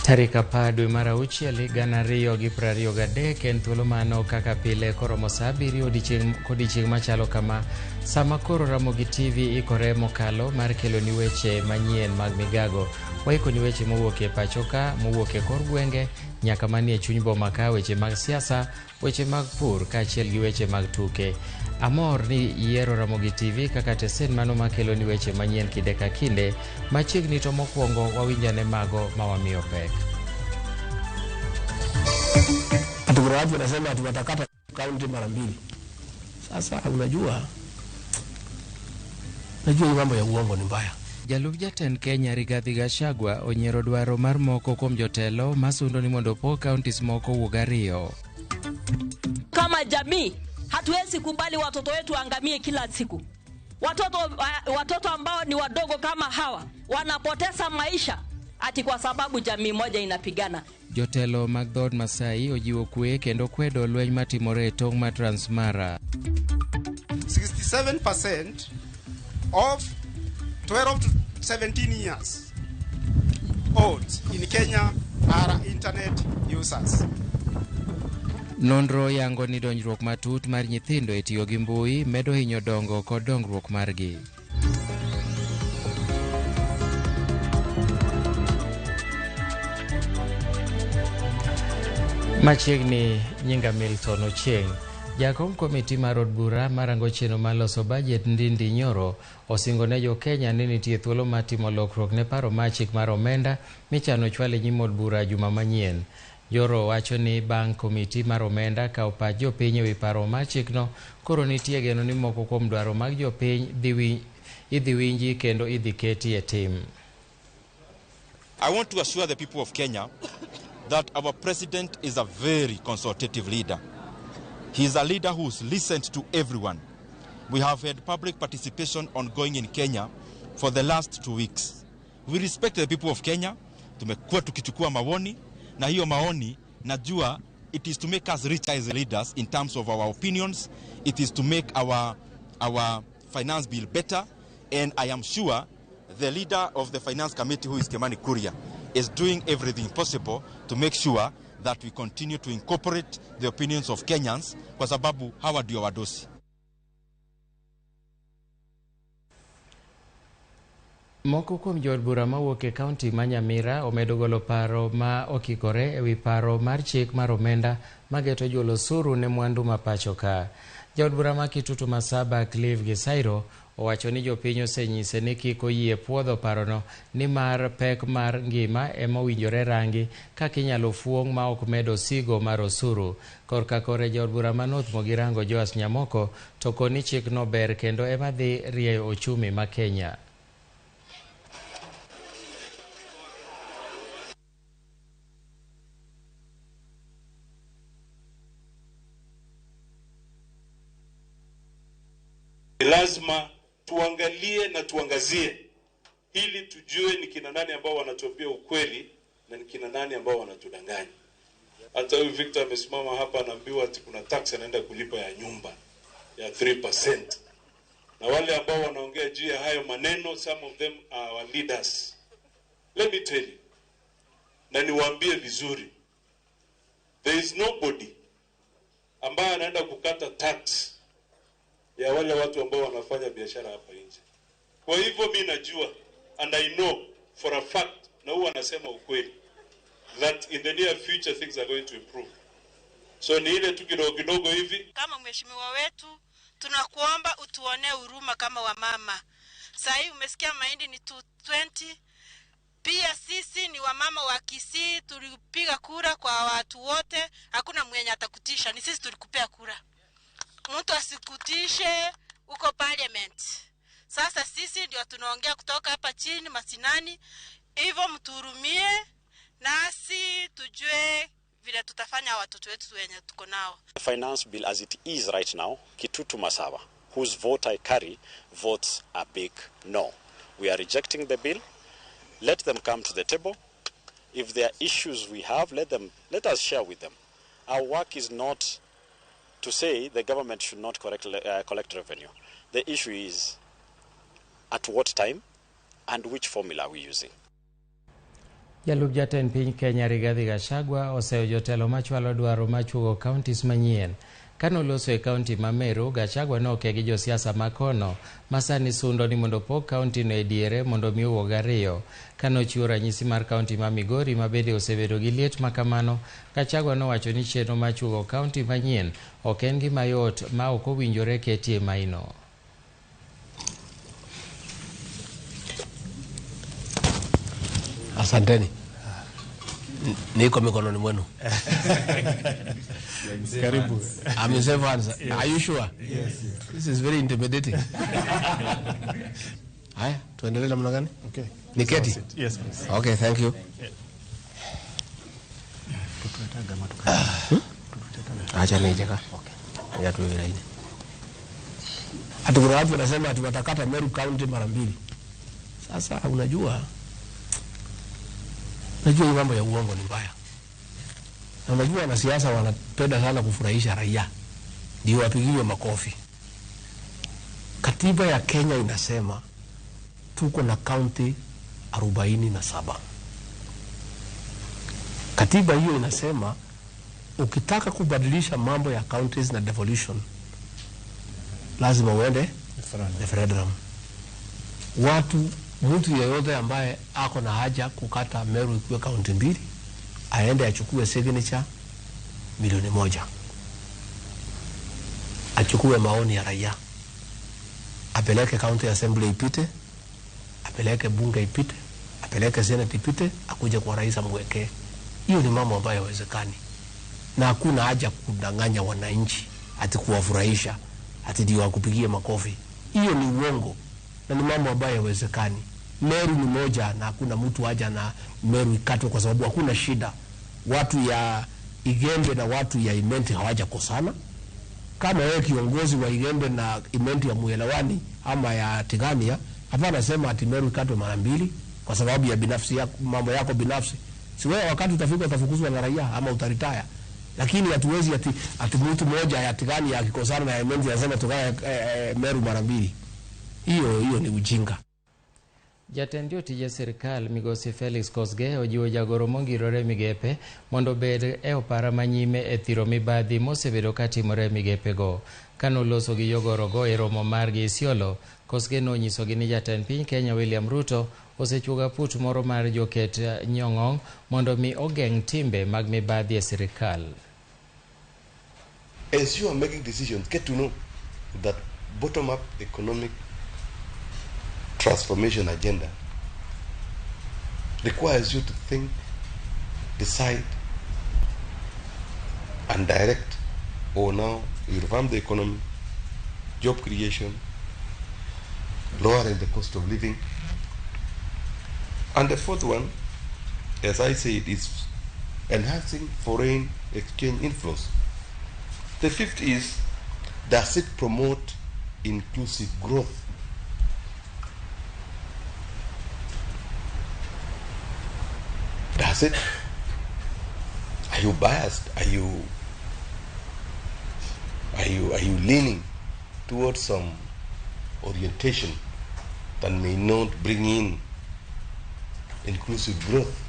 Tarik 10 dwe mar auchiel 2023 en thuolo mano kaka pile koromo saa 7 odiechieng' kodiechieng' machalo kama sama koro Ramogi TV ikore mokalo mar keloni weche manyien mag migago. Waikoni weche mowuok e pacho ka, mowuok e kor gwenge nyaka manie chuny boma ka, weche mag siasa, weche mag pur kaachiel gi weche mag tuke. Amor ni yiero Ramogi TV kaka tesen mano makelo ni weche manyien kinde ka kinde. Machiegni to mokwongo wawinjane mago ma wamiyo pek. Ati kuna watu wanasema ati watakata kaunti mara mbili. Sasa unajua, najua hii mambo ya uongo ni mbaya. Jalup jatend Kenya Rigathi Gachagua onyiero dwaro mar moko kuom jotelo masundo ni mondo opog counties moko wuog ariyo. Kama jamii hatuwezi kubali watoto wetu waangamie kila siku. Watoto ambao ni wadogo kama hawa wanapoteza maisha ati kwa sababu jamii moja inapigana. Jotelo mag dhood Masai ojiwo kwe kendo kwedo lweny matimore e tong' mar Transmara. 67% of 12 to 17 years old in Kenya are internet users. Nonro yango ni donjruok matut mar nyithindo e tiyo gi mbui medo hinyo dongo kod dongruok margi. Machiegni nyinga Milton Ochieng. Jakom komiti mar od bura marango chenro mar loso bajet Ndindi Nyoro osingo ne jo Kenya ni nitie thuolo mar timo lokruok ne paro mar chik mar omenda michano chwal e nyim od bura juma manyien. Nyoro wacho ni bang' komiti mar omenda kawo pach jopiny ewi paro mar chikno, koro nitie geno ni moko kuom dwaro mag jopiny idhi winji kendo idhi keti e tim. I want to assure the people of Kenya that our president is a very consultative leader. He is a leader who's listened to everyone. We have had public participation ongoing in Kenya for the last 2 weeks. We respect the people of Kenya. Tumekuwa tukichukua maoni, na hiyo maoni najua it is to make us richer as leaders in terms of our opinions. It is to make our finance bill better. And I am sure the leader of the finance committee, who is Kimani Kuria, is doing everything possible to make sure that we continue to incorporate the opinions of Kenyans, kwa sababu hawa ndio wadosi. Moko kuom jood bura mawuok e kaunti ma Nyamira omedo golo paro ma okikore ewi paro mar chik mar omenda mageto juolo osuru ne mwandu ma pacho ka. Jaod bura ma Kitutu Masaba Clive Gisairo owacho ni jopiny osenyise ni kik oyie puodho parono nimar pek mar ngima ema owinjore rangi kaka inyalo fuong' ma ok med osigo mar osuru. Korka kore jaod bura ma North Mugirango Joas Nyamoko to koni chikno ber kendo ema dhi rieyo ochumi ma Kenya. Lazima tuangalie na tuangazie ili tujue ni kina nani ambao wanatuambia ukweli na ni kina nani ambao wanatudanganya. Hata huyu Victor amesimama hapa anaambiwa ati kuna tax anaenda kulipa ya nyumba ya 3%. Na wale ambao wanaongea juu ya hayo maneno, some of them are our leaders. Let me tell you, na niwaambie vizuri, there is nobody ambaye anaenda kukata tax ya wale watu ambao wanafanya biashara hapa nje. Kwa hivyo mimi najua, and I know for a fact, na huwa nasema ukweli, that in the near future things are going to improve. So ni ile tu kidogo kidogo hivi. Kama mheshimiwa wetu, tunakuomba utuonee huruma kama wamama. Saa hii umesikia mahindi ni 220. Pia sisi ni wamama wa Kisii, tulipiga kura kwa watu wote, hakuna mwenye atakutisha, ni sisi tulikupea kura. Mtu asikutishe uko parliament. Sasa sisi ndio tunaongea kutoka hapa chini masinani, hivyo mtuhurumie nasi tujue vile tutafanya watoto wetu wenye tuko nao. The finance bill as it is right now, Kitutu Masaba, whose vote I carry, votes a big no. We are rejecting the bill. Let them come to the table. If there are issues we have, let us share with them. Our work is not to say the government should not collect revenue. The issue is at what time and which formula are we using. Jalup jatend piny Kenya Rigathi Gachagua oseyo jotelo machwalo dwaro machuogo counties manyien. Kanoloso e kaunti ma Meru, Gachagua noke gi josiasa makono ma sani sundo ni mondo opog kaunti no e diere mondo mi owuog ariyo. Kanochiwo ranyisi mar kaunti ma Migori ma bende osebedo gi liet ma kamano, Gachagua nowacho ni chenro mar chuogo kaunti manyien ok en gima yot ma ok owinjore ketie maino. Asanteni. Niko mikononi mwenu. Karibu. I'm in safe hands. Yes. Are you sure? Yes. This is very intimidating. Haya, tuendelee namna gani? Okay. Niketi? Yes, please. Okay, thank you. Acha nije ka. Okay. Ya tuwe laini. Ati kuna watu wanasema ati watakata Meru County mara mbili. Sasa unajua hii mambo ya uongo ni mbaya. Na unajua wanasiasa wanapenda sana kufurahisha raia, ndio wapigiwe makofi. Katiba ya Kenya inasema tuko na kaunti 47. Katiba hiyo inasema ukitaka kubadilisha mambo ya counties na devolution lazima uende referendum. Watu, mtu yeyote ambaye ako na haja kukata Meru ikuwe kaunti mbili, aende achukue signature 1,000,000, achukue maoni ya raia, apeleke county assembly ipite, apeleke bunge ipite, apeleke senate ipite, akuje kwa rais amwekee. Hiyo ni mambo ambayo hayawezekani, na hakuna haja kudanganya wananchi ati kuwafurahisha ati ndio wakupigie makofi. Hiyo ni uongo na ni mambo ambayo hayawezekani. Meru ni moja na hakuna mtu haja na Meru ikatwe kwa sababu hakuna shida. Watu ya Igembe na watu ya Imenti hawajakosana. Kama wewe kiongozi wa Igembe na Imenti ya muelewani ama ya Tigania, hapana sema ati Meru ikatwe mara mbili kwa sababu ya binafsi yako, mambo yako binafsi. Si wewe wakati utafika utafukuzwa na raia ama utaritaya. Lakini hatuwezi ati mtu mmoja ya Tigania akikosana na Imenti anasema tukae Meru mara mbili. Hiyo ni ujinga. Jatend jotije sirikal migosi Felix Kosgei ojiwo jagoro mongirore migepe mondo obed e opara manyime e thiro mibadhi mosebedo katimore e migepego. Kanoloso gi jogorogo e romo margi Isiolo, Kosgei nonyisogi ni jatend piny Kenya William Ruto osechuogo aput moro mar joket nyong'ong' mondo mi ogeng' timbe mag mibadhi e sirikal. As you are making decisions, get to know that bottom-up economic transformation agenda requires you to think, decide, and direct, or now you revamp the economy, job creation, lowering the cost of living. And the fourth one, as I said, is enhancing foreign exchange inflows. The fifth is, does it promote inclusive growth? Does it? Are you biased? Are you leaning towards some orientation that may not bring in inclusive growth?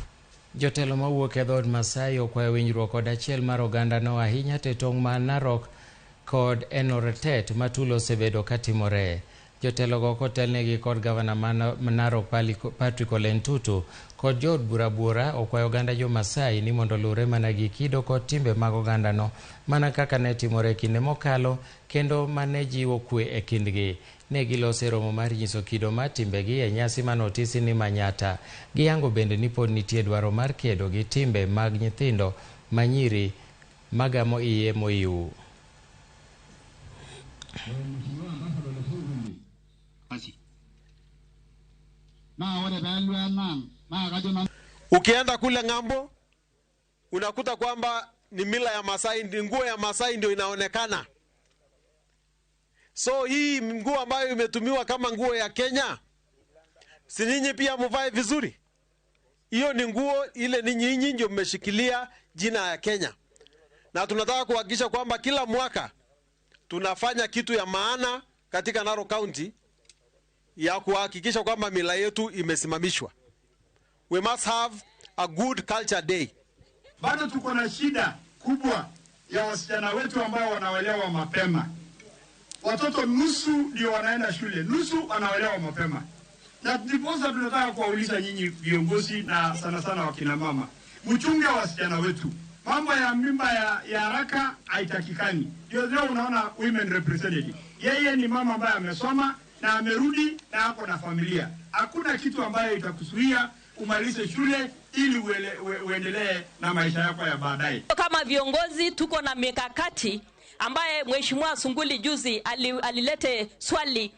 Jotelo mawuok e dhood Masai okwayo winjruok kod achiel mar oganda no ahinya te tong' ma Narok kod Enoretet ma tulo osebedo katimore. Jotelogo kotelnegi kod gavana ma Narok Patrick Ole Ntutu kod jood bura buora okwayo oganda jo Masai ni mondo oluwre mana gi kido kod timbe mag ogandano mana kaka ne timore kinde mokalo kendo mane jiwo kwe e kindgi. Ne giloso e romo mar nyiso kido mar timbegi e nyasi manotisi ni Manyata. Giyango bende ni pod nitie dwaro mar kedo gi timbe mag nyithindo manyiri magamo iye moyiw. Ukienda kule ng'ambo unakuta kwamba ni mila ya Masai, nguo ya Masai ndio inaonekana. So hii nguo ambayo imetumiwa kama nguo ya Kenya, si nyinyi pia mvae vizuri? Hiyo ni nguo ile ni nyinyi ndio mmeshikilia jina ya Kenya. Na tunataka kuhakikisha kwamba kila mwaka tunafanya kitu ya maana katika Narok County ya kuhakikisha kwamba mila yetu imesimamishwa. We must have a good culture day. Bado tuko na shida kubwa ya wasichana wetu ambao wanaolewa mapema. Watoto nusu ndio wanaenda shule, nusu wanaolewa mapema. Na ndiposa tunataka kuwauliza nyinyi viongozi na sana sana wakina mama, mchunge wasichana wetu. Mambo ya mimba ya haraka haitakikani. Ndio leo unaona women representative. Yeye ni mama ambaye amesoma na amerudi na ako na familia. Hakuna kitu ambayo itakuzuia umalize shule ili uendelee na maisha yako ya baadaye. Kama viongozi tuko na mikakati ambaye Mheshimiwa Sunguli juzi alilete swali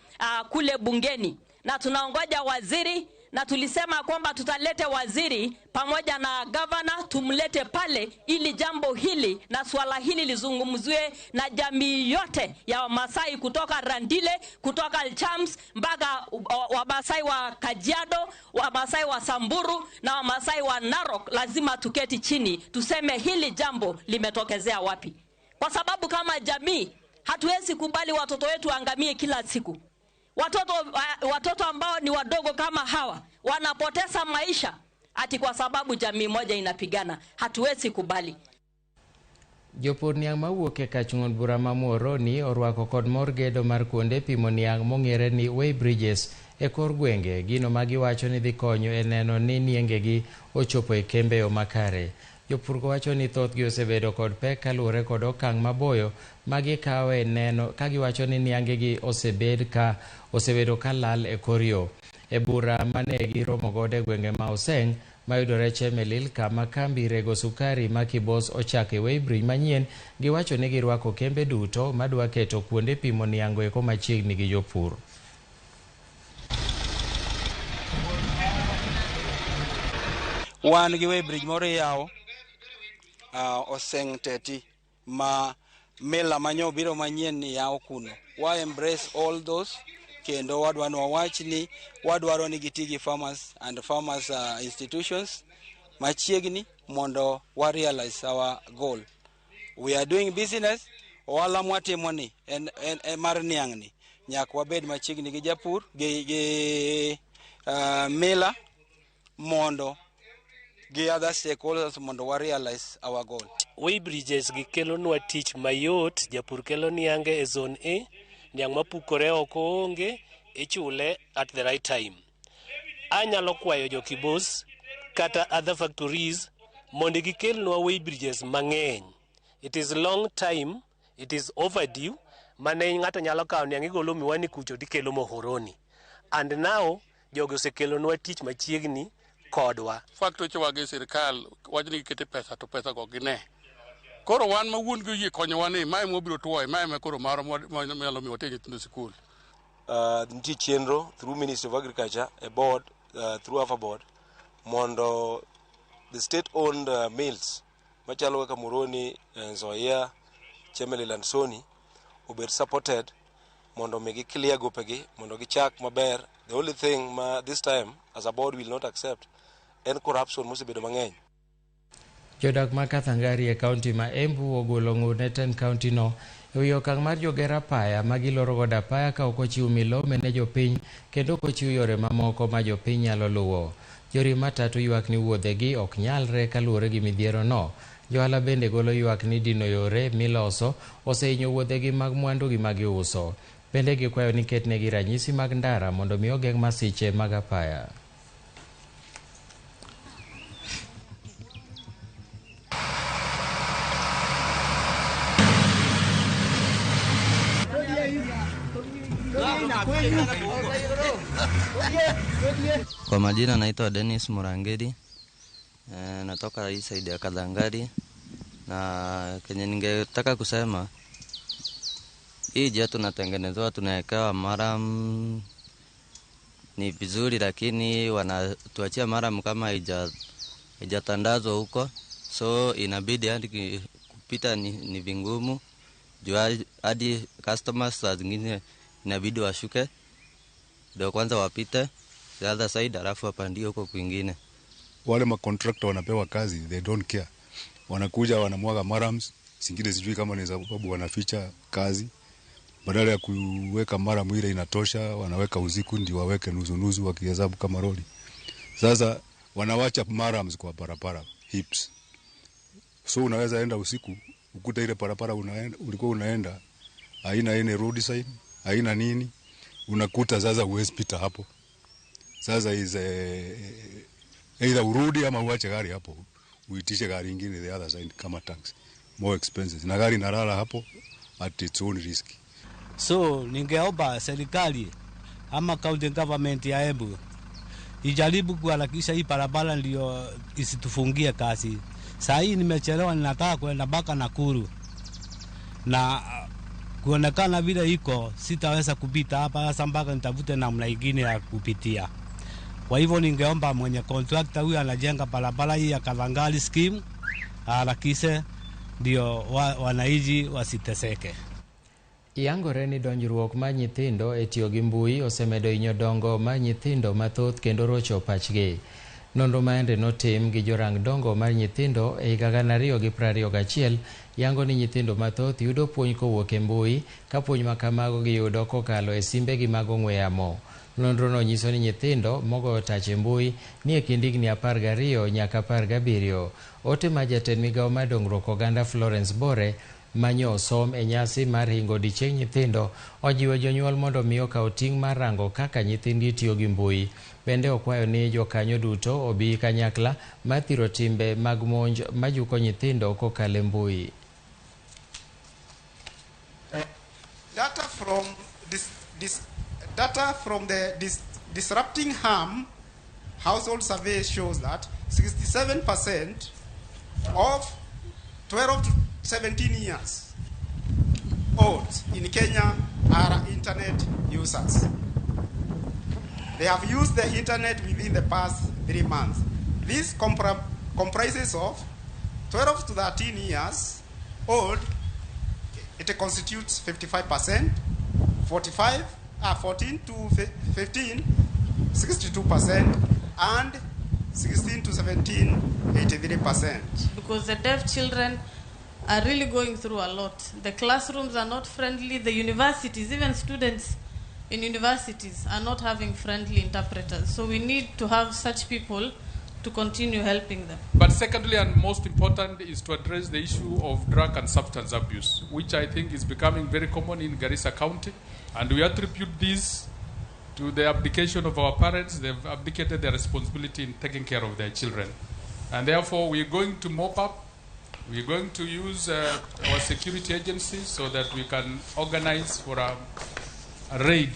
kule bungeni, na tunaongoja waziri, na tulisema kwamba tutalete waziri pamoja na governor, tumlete pale ili jambo hili na swala hili lizungumziwe na jamii yote ya Wamasai kutoka Randile, kutoka Alchams mpaka Wamasai wa Kajiado, Wamasai wa Samburu na Wamasai wa Narok. Lazima tuketi chini tuseme hili jambo limetokezea wapi, kwa sababu kama jamii hatuwezi kubali watoto wetu waangamie kila siku. Watoto ambao ni wadogo kama hawa wanapoteza maisha ati kwa sababu jamii moja inapigana. Hatuwezi kubali. Jopur niang' mawuok e kach ng'on bura ma Muhoroni orwako kod mor gedo mar kuonde pimo niang' mong'ere ni weighbridges e kor gwenge, gino ma giwacho ni dhi konyo e neno ni niengegi ochopo e kembe yo makare. Jopur go wacho ni thothgi osebedo kod pek kaluwore kod okang' maboyo ma gikawo e neno ka giwacho ni niangegi osebedo ka lal e kor yo. E bura mane giromo godo e gwenge ma Oseng' mayudore Chemelil, kama kambi rego sukari ma Kibos ochake weighbridge manyien, giwacho ni girwako kembe duto madwa keto kuonde pimo niang'o eko machiegni gi jopur. Wan gi weighbridge moro iyawo Oseng Teti ma mela manyo biro manyien ni yawo kuno. Wa embrace all those, kendo wadwa ni wawach ni wadwaro ni giti gi farmers and farmers institutions machiegni mondo wa realize our goal. We are doing business, ohala mwatimo ni en mar niang' ni nyaka wabed machiegni gi japur gi mela mondo gi other stakeholders mondo wa realize our goal. Weighbridges gi kelonwa tich mayot, japur kelo niange e zone A, niang' mapukore oko onge, ichule at the right time. Anyalo kwayo jo Kibos kata other factories mondo gikelnwa weighbridges mang'eny. It is long time, it is overdue, mane ng'ato nyalo kawo niang' igolo miwani kucho tikelo Muhoroni. And now jogi osekelonwa tich machiegni kodwa. Factory wa gi sirikal wach ni gikete pesa to pesa go gine. Koro wan ma wuon gi oyie konyowa ni mae mwabiro tuoye, mae ma koro marwa manyalo miyo water nyithindo sikul. Nitie chenro through Ministry of Agriculture, a board, through AFA board, mondo the state owned mills machalo kaka Muhoroni, Nzoia, Chemelil and Sony obed supported mondo mi gi clear gopegi mondo gichak maber. The only thing ma this time as a board will not accept en corruption mosebedo mang'eny. Jodak ma Kathangari e kaunti ma Embu ogolo ng'ur ne tend kaunti no e wi okang' mar joger apaya ma giloro godo apaya ka ok ochiw milome ne jopiny kendo ok ochiw yore mamoko ma jopiny nyalo luwo. Joriemb matatu ywak ni wuodhegi ok nyalre kaluwore gi midhiero no. Johala bende golo ywak ni dino yore miloso osehinyo wuodhegi mag mwandugi ma giuso. Bende gikwayo ni ketnegi ranyisi mag ndara mondo mi ogeng' masiche mag apaya. Kwa majina naitwa Dennis Murangeri, natoka hii side ya Kathangari, na kenye ningetaka kusema hii njia tunatengenezewa, tunawekewa maram ni vizuri, lakini wanatuachia maram kama haijatandazwa huko, so inabidi hadi kupita ni vingumu juu hadi customers saa zingine inabidi washuke ndio kwanza wapite the other side alafu wapandie huko kwingine. Wale macontractor wanapewa kazi, they don't care. Wanakuja wanamwaga marams, zingine sijui kama ni sababu wanaficha kazi. Badala ya kuweka maram ile inatosha, wanaweka usiku ndio waweke nusu nusu wakihesabu kama lori. Sasa Wanawacha marams kwa barabara hips. So unaweza enda usiku ukuta ile barabara ulikuwa unaenda haina any road sign, haina nini, unakuta sasa huwezi pita hapo. Sasa is either urudi ama uache gari hapo, uitishe gari ingine the other side kama taxi, more expensive, na gari inalala hapo at its own risk. So ningeomba serikali ama county government ya Embu ijaribu kuharakisha hii barabara ndio isitufungie kazi. Saa hii nimechelewa, ninataka kwenda mpaka Nakuru na kuonekana vile iko sitaweza kupita hapa sasa, mpaka nitafute namna ingine ya kupitia. Kwa hivyo ningeomba mwenye contractor huyu anajenga barabara hii ya Kathangali scheme aharakishe ndio wananchi wasiteseke. Yangore ni donjruok mar nyithindo e tiyo gi mbui osemedo hinyo dongo mar nyithindo mathoth kendo rocho pachgi. Nonro maende notim gi jorang dongo mar nyithindo e higa 2021 yango ni nyithindo mathoth yudo puonj kowuok e mbui ka puonj ma kamago giyudo kokalo e simbegi mag ong'we yamo. Nonrono nyiso ni nyithindo mogoyo tach e mbui ni e kind higni 12 nyaka 17. Ote ma jatend migawo mar dongruok oganda Florence Bore manyo osom e nyasi mar hingo odiechieng nyithindo ojiwo jonyuol mondo mi okaw ting' mar rango kaka nyithindgi tiyo gi mbui. Bende okwayo ni jokanyo duto obi kanyakla mar thiro timbe mag monj majuko nyithindo kokalo e mbui. Data from the Disrupting Harm household survey shows that 67% of 12 to 17 years old in Kenya are internet users. They have used the internet within the past 3 months. This comprises of 12 to 13 years old, it constitutes 55%, 14 to 15, 62%, and 16 to 17, 83%. Because the deaf children are really going through a lot. The classrooms are not friendly. The universities, even students in universities, are not having friendly interpreters. So we need to have such people to continue helping them. But secondly, and most important, is to address the issue of drug and substance abuse, which I think is becoming very common in Garissa County. And we attribute this to the abdication of our parents. They've abdicated their responsibility in taking care of their children. And therefore, we're going to mop up. We're going to use our security agencies so that we can organize for a raid.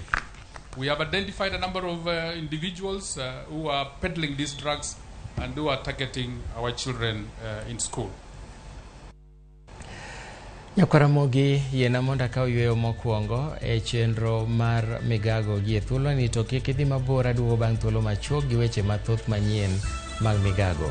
We have identified a number of individuals who are peddling these drugs and who are targeting our children in school. Nyakwaramogi yiena mondo akaw yweyo mokwongo e chenro mar migago gi e thuoloni, to kik idhi mabor, aduogo bang' thuolo machuok gi weche mathoth manyien mag migago.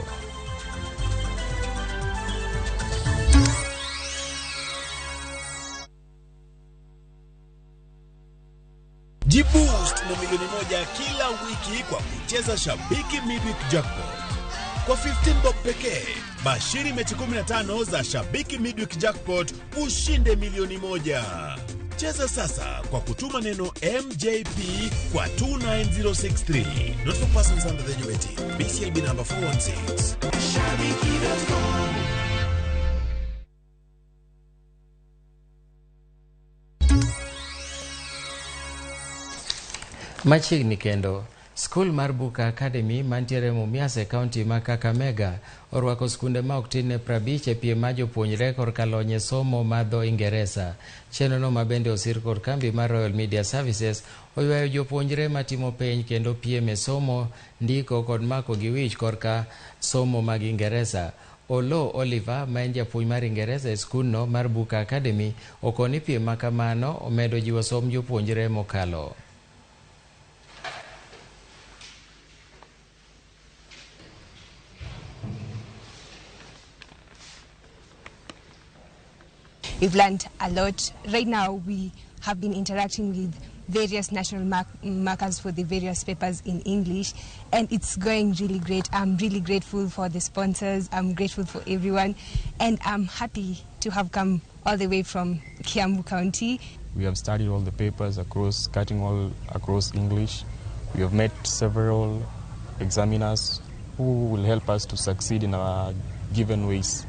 Jiboost na milioni 1 kila wiki kwa kucheza Shabiki Midweek Jackpot. Kwa 15 bob pekee, bashiri mechi 15 za Shabiki Midweek Jackpot ushinde milioni 1. Cheza sasa kwa kutuma neno MJP kwa 29063. Not for persons under the age of 18. BCLB number 416. Shabiki.com. Machiegni kendo, skul mar Buka Academy mantiere Mumias e kaunti ma Kakamega orwako skunde ma ok tin ne 50 e piem mar jopuonjre korka lony e somo mar dho Ingeresa. Chenrono ma bende osir kod kambi mar Royal Media Services oywayo jopuonjre matimo penj kendo piem e somo, ndiko kod mako gi wich korka somo mag Ingeresa. Olo Oliver ma en japuonj mar Ingeresa e skundno mar Buka Academy okoni piem ma kamano omedo jiwo somb jopuonjre mokalo. We've learned a lot. Right now, we have been interacting with various national markers for the various papers in English, and it's going really great. I'm really grateful for the sponsors. I'm grateful for everyone, and I'm happy to have come all the way from Kiambu County. We have studied all the papers across, cutting all across English. We have met several examiners who will help us to succeed in our given ways.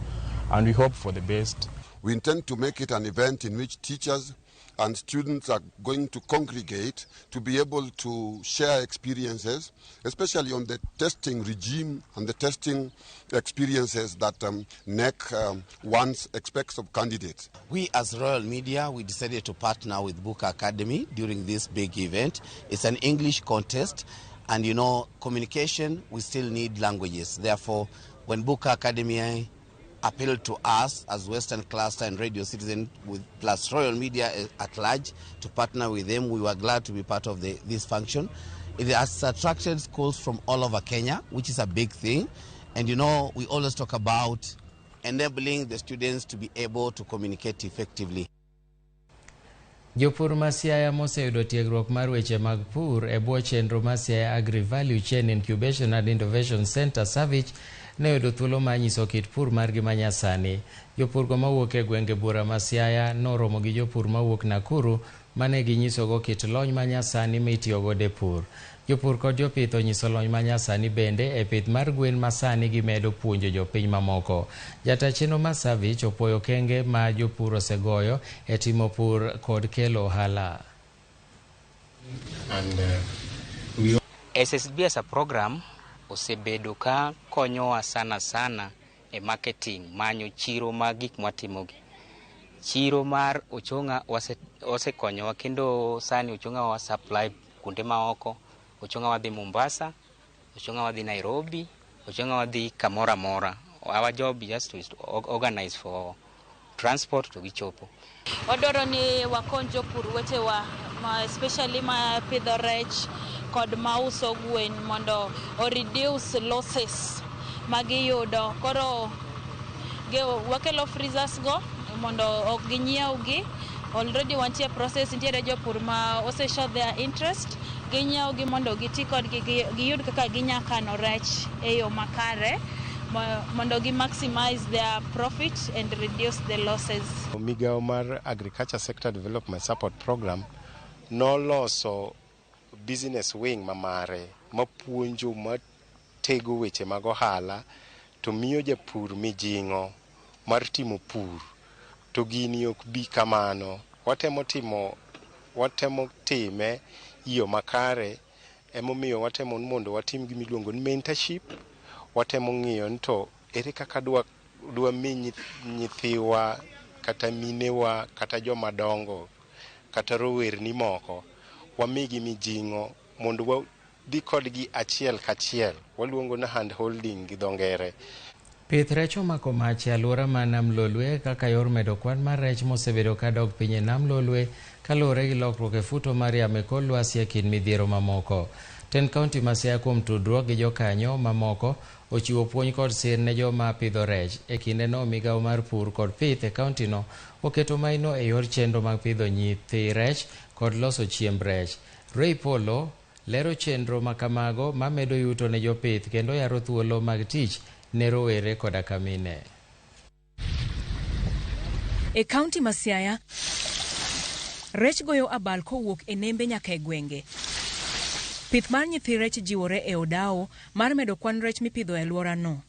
And we hope for the best. We intend to make it an event in which teachers and students are going to congregate to be able to share experiences, especially on the testing regime and the testing experiences that KNEC once expects of candidates. We as Royal Media, we decided to partner with Booker Academy during this big event. It's an English contest, and you know, communication, we still need languages. Therefore, when Booker Academy appealed to us as Western Cluster and Radio Citizen with plus Royal Media at large to partner with them, we were glad to be part of this function. It has attracted schools from all over Kenya, which is a big thing. And you know, we always talk about enabling the students to be able to communicate effectively. Jopur ma Siaya moseyudo tiegruok mar weche mag pur e bwo chenro mar Siaya Agri Value Chain Incubation and Innovation Center Savage ne oyudo thuolo mar nyiso kit pur margi manyasani. Jopurgo mawuok e gwenge buora ma Siaya noromo gi jopur mawuok Nakuru mane ginyisogo kit lony manyasani mitiyogodo e pur. Jopur kod jopith onyiso lony manyasani bende e pith mar gwen masani gimedo puonjo jopiny mamoko. Jata chenro mar Savage opuoyo okenge ma jopur osegoyo e timo pur kod kelo ohala. SSB as a program osebedo ka konyowa sana sana e marketing, manyo chiro mag gik mwatimogi. Chiro mar ochong'a osekonyowa kendo sani ochong'a wa supply kuonde maoko. Ochong'a wadhi Mombasa, ochong'a wadhi Nairobi, ochong'a wadhi kamoro amora. Our job just to organize for transport to gichopo. Wadwaro ni wakony jopur wetewa, especially ma pidho rech kod mauso gwen mondo o reduce losses magiyudo. Koro wakelo freezers go mondo ok ginyiew gi. Already wantie process, nitiere jopur ma ose show their interest, ginyiew gi mondo giti kodgi, giyud kaka ginya kano rech e yo makare mondo gi maximize their profit and reduce the losses. Migawo mar Agriculture Sector Development Support Program noloso business wing mamare mapuonjo matego weche mag ohala to miyo japur mijing'o mar timo pur to gini ok bi kamano. Watemo time yo makare, emomiyo watemo mondo watim gimiluongo ni mentorship. Watemo ng'iyo ni to ere kaka dwa mi nyithiwa kata minewa kata joma dongo kata rowerni moko wamigi mijing'o mondo wadhi kodgi achiel kachiel, waluongo ni hand holding gi dho ngere. Pith rech omako mach e alwora ma Nam Lolwe kaka yor medo kwan mar rech mosebedo ka dok piny e Nam Lolwe kaluwore gi lokruok e futo mar yamo e kor lwasi e kind midhiero mamoko. Tend kaunti ma Siaya kuom tudruok gi jokanyo mamoko ochiwo puonj kod sir ne joma pidho rech. E kindeno migawo mar pur kod pith e kauntino oketo maino e yor chenro mag pidho nyithi rech kod loso chiemb rech. Ray Polo lero chenro makamago mamedo yuto ne jopith kendo yaro thuolo mag tich ne rowere koda kamine. E kaunti ma Siaya, rech goyo abal kowuok e nembe nyaka e gwenge. Pith mar nyithi rech jiwore e odawo mar medo kwan rech mipidho e alworano.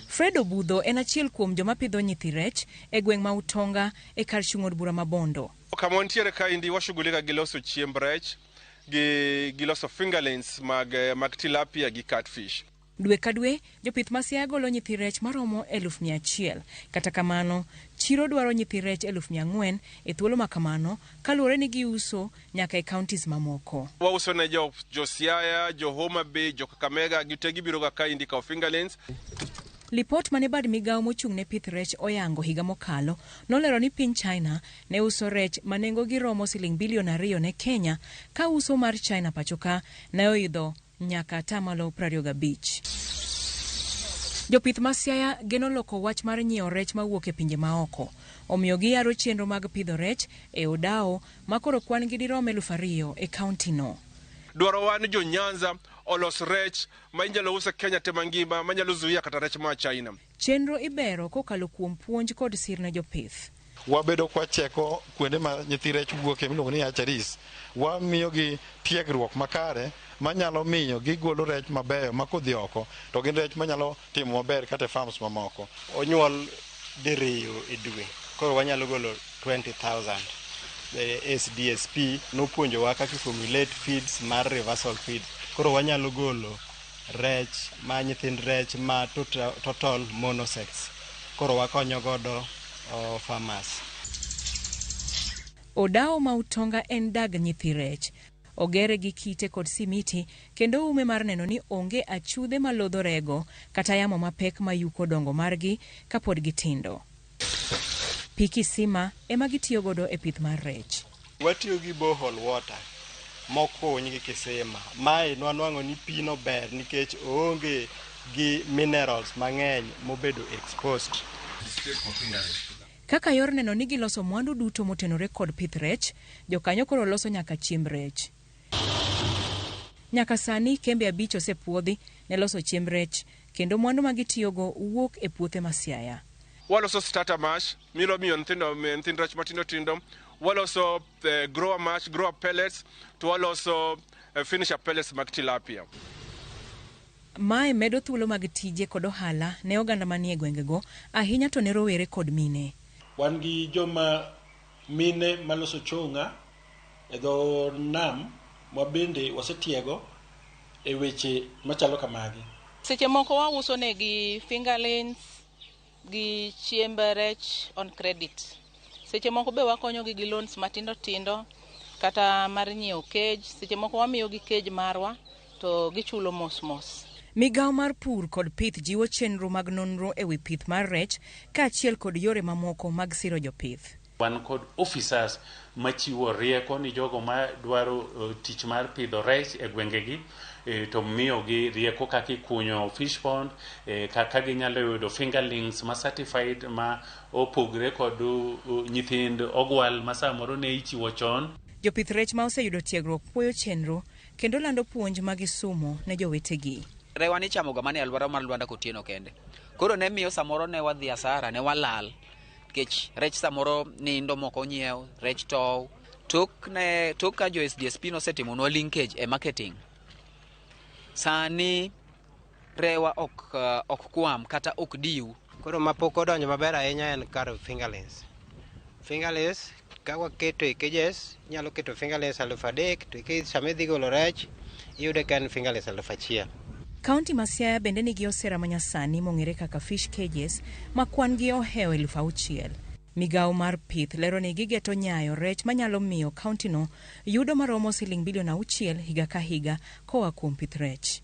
Fred Obudho en achiel kuom joma pidho nyithi rech e gweng' ma Utonga e kar chung' od bura ma Bondo. Kama wantiere kaendi washughulika gi loso chiemb rech gi loso fingerlings mag tilapia gi catfish. Dwe ka dwe, jopith ma Siaya golo nyithi rech maromo 100,000. Kata kamano, chiro dwaro nyithi rech 4,000 e thuolo ma kamano kaluwore ni giuso nyaka e counties mamoko. Wauso ne jo Siaya, jo Homa Bay, jo Kakamega, gite gibiro ga kaendi kawo fingerlings. Lipot mane bad migawo mochung' ne pith rech oyango higa mokalo nolero ni piny China ne uso rech ma nengogi romo siling bilion 2 ne Kenya ka uso mar China pachoka ne oidho nyaka 25%. Jopith ma Siaya geno loko wach mar nyiewo rech mawuok e pinje maoko. Omiyo giyaro chenro mag pidho rech e odawo ma koro kwan gi dirom 2,000 e kauntino. Dwarowa ni jo Nyanza olos rech ma inyalo us e Kenya te mangima manyalo zuia kata rech ma China. Chenro ibero kokalo kuom puonj kod sir ne jopith. Wabedo kwacheko kuonde ma nyithi rech wuoke miluongo ni hatcheries, wamiyogi tiegruok makare manyalo miyo gigolo rech mabeyo ma kodhi oko to gin rech manyalo timo maber kata e farms mamoko. Onyuol diriyo e dwe, koro wanyalo golo 20,000. The SDSP nopuonjowa kaka formulate feeds mar reversal feeds. Koro wanyalo golo rech ma nyithind rech ma total monosex. Koro wakonyo godo farmers. Odawo ma Utonga en dag nyithi rech. Ogere gi kite kod simiti kendo oume mar neno ni onge achudhe malodho rego kata yamo mapek mayuko dongo margi kapod gitindo. Pi kisima ema gitiyo godo e pith mar rech. Watiyo gi borehole water mokuny gi kisima. Mae nwanwang'o ni pi no ber nikech oonge gi minerals mang'eny mobedo exposed. Kaka yor neno ni giloso mwandu duto motenore kod pith rech, jokanyo koro loso nyaka chiemb rech. Nyaka sani kembe 5 osepuodhi ne loso chiemb rech kendo mwandu ma gitiyogo wuok e puothe ma Siaya. Waloso starter mash milo miyo nyithind rech matindo tindo, waloso grower mash, grower pellets, to waloso finisher pellets mag tilapia. Mae medo thuolo mag tije kod ohala ne oganda manie gwengego, ahinya to ne rowere kod mine. Wan gi joma mine maloso chonga e dho nam ma bende wasetiego e weche machalo kamagi. Seche moko wauso negi fingerlings gi chiemb rech on credit. Seche moko be wakonyogi gi loans matindo tindo kata mar nyiewo cage. Seche moko wamiyogi cage marwa to gichulo mos mos. Migawo mar pur kod pith jiwo chenro mag nonro e wi pith mar rech kaachiel kod yore mamoko mag siro jopith. Wan kod officers machiwo rieko ni jogo madwaro tich mar pidho rech e gwengegi, to miyogi rieko kaka ikunyo fish pond, kaka ginyalo yudo fingerlings ma certified ma opogre kod nyithind ogwal ma samoro ne ichiwo chon. Jopith rech ma oseyudo tiegruok puoyo chenro kendo lando puonj ma gisumo ne jowetegi. Rewa ni ichamoga mana e alwora mar Lwanda Kotieno kende. Koro ne miyo samoro ne wadhi asara, ne walal. Nikech rech samoro nindo moko onyiew, rech tow. Tok ka jo SDSP nosetimonwa linkage e marketing, sani rewa ok kwam kata ok diw. Koro mapok odonjo maber ahinya en kar fingerlings. Fingerlings ka waketo e cages, inyalo keto fingerlings 3,000 to sama idhi golo rech iyude ka en fingerlings 1,000. Kaunti ma Siaya bende nigi osera manyasani mong'ere kaka fish cages ma kwan gi ohewo 6,000. Migawo mar pith lero ni gigeto nyayo rech manyalo miyo kauntino yudo maromo siling bilion 6 higa ka higa koa kuom pith rech.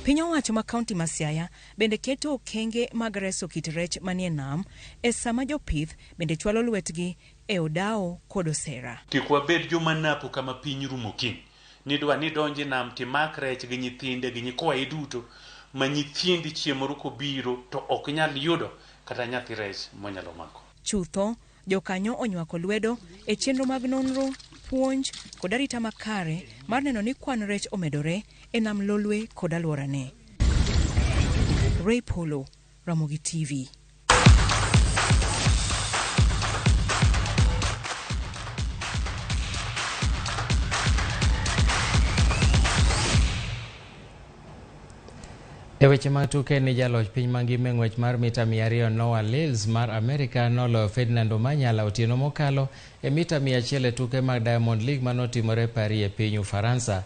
Piny owacho ma kaunti ma Siaya bende keto okenge mag reso kit rech manie nam e sama jopith bende chwalo lwetgi e odawo kod osera. Kik wabed joma napo kama piny rumo kiny. Nidwa ni donji nam timak rech gi nyithinde gi nyikwayi duto ma nyithindi chieng' moro kobiro to ok nyal yudo kata nyathi rech monyalo mako. Chutho, jokanyo onywako lwedo e chenro mag nonro, puonj kod arita makare mar neno ni kwan rech omedore e nam Lolwe kod alworane. Ray Polo, Ramogi TV. E weche mag tuke ni jaloch piny mangima e ng'wech mar mita 200 Noah Lyles mar Amerika noloyo Ferdinand Omanyala otieno mokalo e mita 100 e tuke mag Diamond League manotimore Paris e piny Ufaransa.